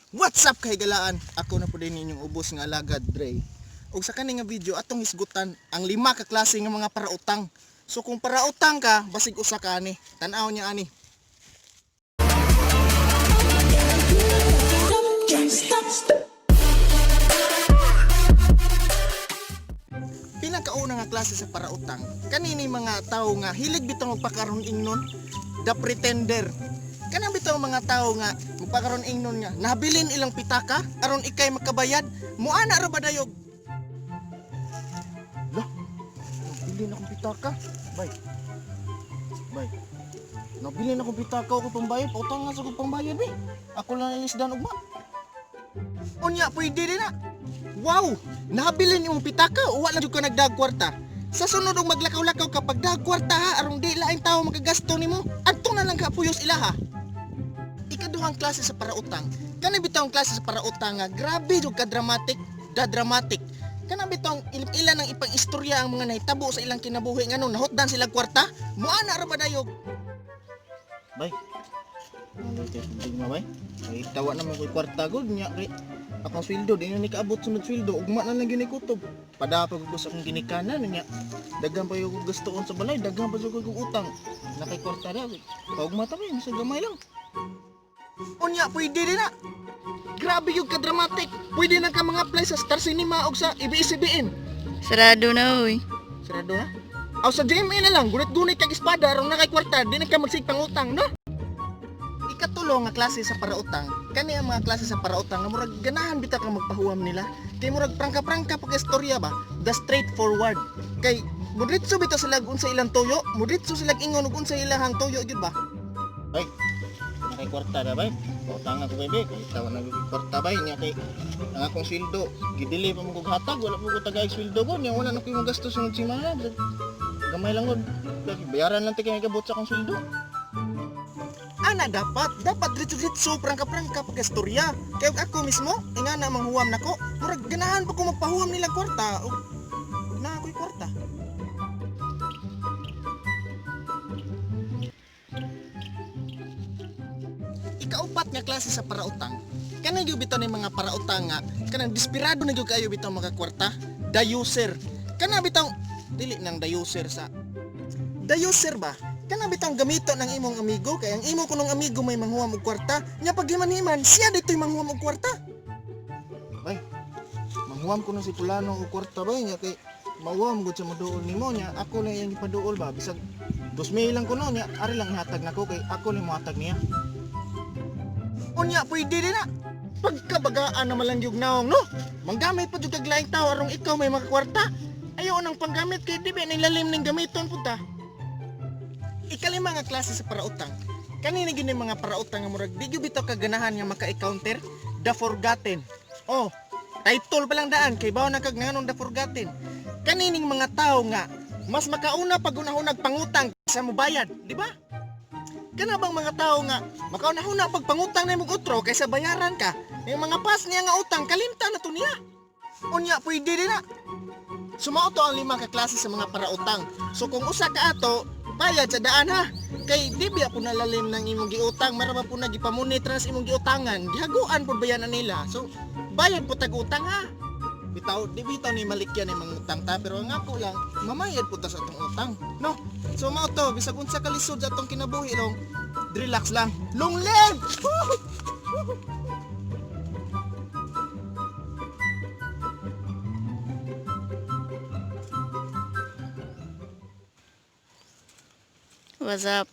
What's up, kahigalaan? Ako na po din inyong ubos nga alagad, Dre. Ug sa kani nga video atong hisgutan ang lima ka klase nga mga parautang. So kung parautang ka, basig usa ka ani. Tan-aw niya ani. Pinakauna nga klase sa parautang, kanini mga tao nga hilig bitaw magpakaron ingnon, the pretender. Kanang bitaw mga tao nga magpakaron ingnon nga nabilin ilang pitaka aron ikay makabayad, muana ra ba dayog? Lah, nabilin akong pitaka. Bay. Bay. Nabilin akong pitaka ako pambayad, pautang nga sa kong pambayad be. Ako lang ilisdan ugma. Unya pwede din na. Wow! Nabilin imong pitaka o wala jud ka nagdag kwarta. Sa sunod og maglakaw-lakaw ka pagdag kwarta ha aron di laing tawo makagasto nimo. Adto na lang ka puyos ilaha. Ikaduhang klase sa parautang. Kani bitaw ang klase sa parautang nga grabe jud ka dramatic, da dramatic. Kana bitong ilan ang ipang istorya ang mga nahitabo sa ilang kinabuhi ngano nahutdan sila kwarta, muana ra ba dayog? Bay. Ano ito yung bay? Ay tawa naman ko'y kwarta gud nya kay akong sweldo di na ni kaabot sunod sweldo, ugma na lang gyud ni kutob. Padapag ko sa akong ginikanan nya. Daghan pa yung gastoon sa balay, daghan pa jud kog utang. Nakay kwarta ra. Paugma ta bay, sa gamay lang. Unya pwede din na. Grabe yung ka-dramatic. Pwede na ka mga apply sa Star Cinema o sa ABS-CBN. Sarado na, oy. Sarado na. Aw sa GMA na lang, gunit-gunit kag espada aron na kay kwarta, di na ka magsigpang utang, no? Ikatulo nga klase sa parautang, kani ang mga klase sa parautang nga murag ganahan bitaw ka magpahuwam nila. Kay murag prangka-prangka pag istorya ba, the straightforward. Kay mudritso bitaw sila unsa ilang tuyo, mudritso sila ingon og unsa ilahang tuyo gyud ba. Ay, nakay kwarta na bay. Pautang ako bay, kay tawa na gyud kwarta bay nya kay ang akong sweldo gidili pa mo kog hatag, wala po ko tagay sweldo ko nya, wala na ko yung gasto sunod semana. Gamay lang gud. Bayaran lang tigay kabot sa akong sweldo. Ana dapat, dapat diretso-diretso prangka-prangka pag istorya. Kay og ako mismo, ingana manghuwam nako, murag ganahan pa ko magpahuwam nilang kwarta. Og og naa ako'y kwarta. Ikaupat nga klase sa parautang. Kanang gyud bitaw ni mga parautang nga kanang desperado na gyud kaayo bitaw makakwarta, the user. Kana bitaw dili nang the user sa the user ba? Kana bitang gamito ng imong amigo kay ang imo kunong amigo may manghuam og kwarta, nya pag himan-himan siya dito'y manghuam og kwarta. Bay, manghuam kuno si pulano og kwarta bay nya kay mauwam gud sa moduol nimo nya ako lang iyang ipaduol ba bisag 2,000 lang kuno nya ari lang ihatag nako kay ako lang mohatag niya. Unya pwede din na. Pagkabagaan na malang yung naong, no? Manggamit pa jud kag laing tao arong ikaw may makakwarta. Ayaw nang panggamit kay di ba ning lalim ning gamiton punta. Ikalima nga klase sa parautang. Kanina gyud ning mga parautang nga murag di gyud bitaw kaganahan nga maka-encounter, the forgotten. Oh, title pa lang daan kay bawo na kag nganong the forgotten. Kanining mga tao nga mas makauna pag unahunag pangutang sa mobayad, di ba? Kana bang mga tao nga makauna-una pag pangutang na imong utro kaysa bayaran ka? Yung mga pas niya nga utang kalimta na to niya. Unya pwede din na. Sumao to ang lima ka klase sa mga parautang. So kung usa ka ato, bayad sa daan ha. Kay di biya po nalalim ng imong giutang, mara ba po na gipamunit ra sa imong giutangan, gihaguan po bayan na nila. So bayad po tag utang ha. Bitaw, di bitaw ni malikyan ni mga utang ta, pero ang ako lang, mamayad po ta sa atong utang. No? So mao to, bisag unsa ka lisod sa atong kinabuhi long, relax lang. Long live! What's up?